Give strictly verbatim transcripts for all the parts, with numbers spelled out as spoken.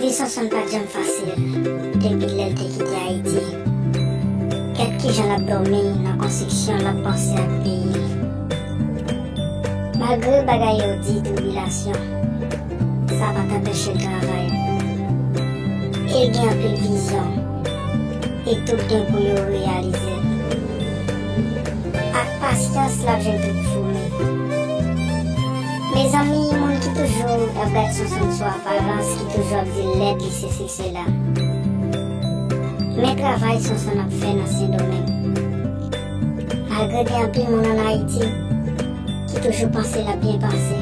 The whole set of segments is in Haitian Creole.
Sonson pa t janm fasil depi lè l te kite Ayiti. Gad kijan l ap dòmi nan konstriksyon, l ap panse ak peyi l. Malgre bagay yo di tribilasyon, sa pa t anpeche l travay. E l gen anpil vizyon, e tout gen pou yo reyalize. Ak pasyans, l ap jwenn tout chome. Mezanmi, moun ki toujou ap gad Sonson sou aparans, ki toujou ap di lèd li sesi sela. Men travay Sonson ap fè nan Sendomeng. Malgre gen anpil moun ann Ayiti ki toujou panse l ap byen pase.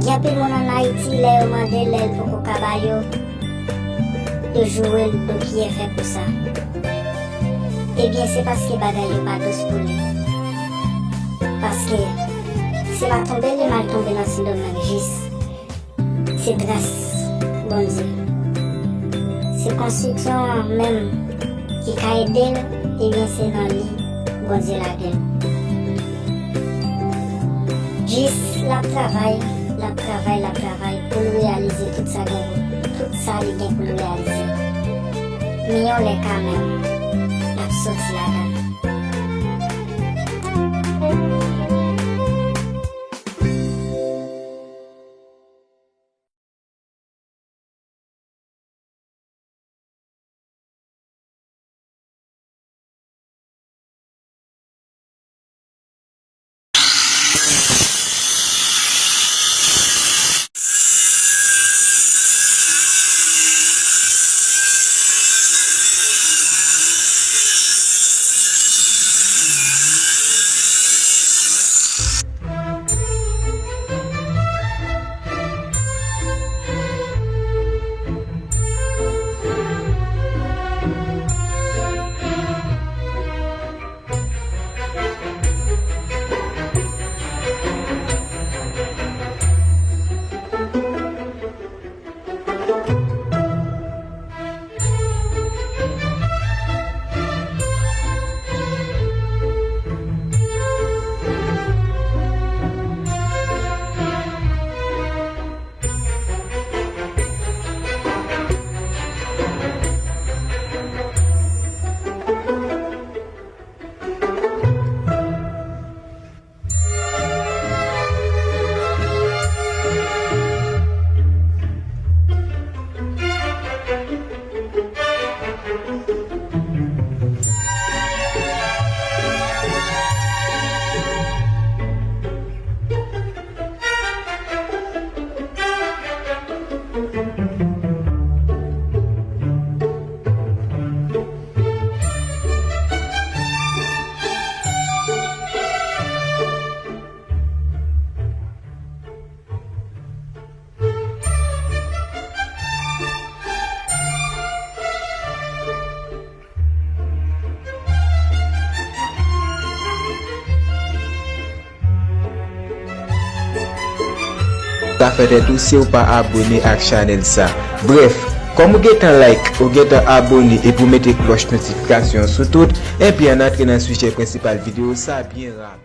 Gen anpil moun ann Ayiti, lè yo mande l, lè l poko ka ba yo, yo joure l, do pye fè pou sa. Ebyen, se paske bagay yo pa dous pou li. Paske se pa tonbe li mal tonbe nan Sendomeng, jis se gras Bondye. Se konstriksyon an menm ki ka ede l, ebyen se nan li Bondye lage l. Jis l ap travay, l ap travay, l ap travay pou l reyalize tout sa gen, tout sa li gen pou l reyalize. Men yon lè kanmenm, l ap soti ladan l. Sa fè tèt ou si w pa abone ak chanèl sa. Brèf, kòm ou gentan like, ou gentan abone epi w mete klòch notifikasyon sou tout, enpi ann antre nan sijè prensipal videyo sa byen rapid.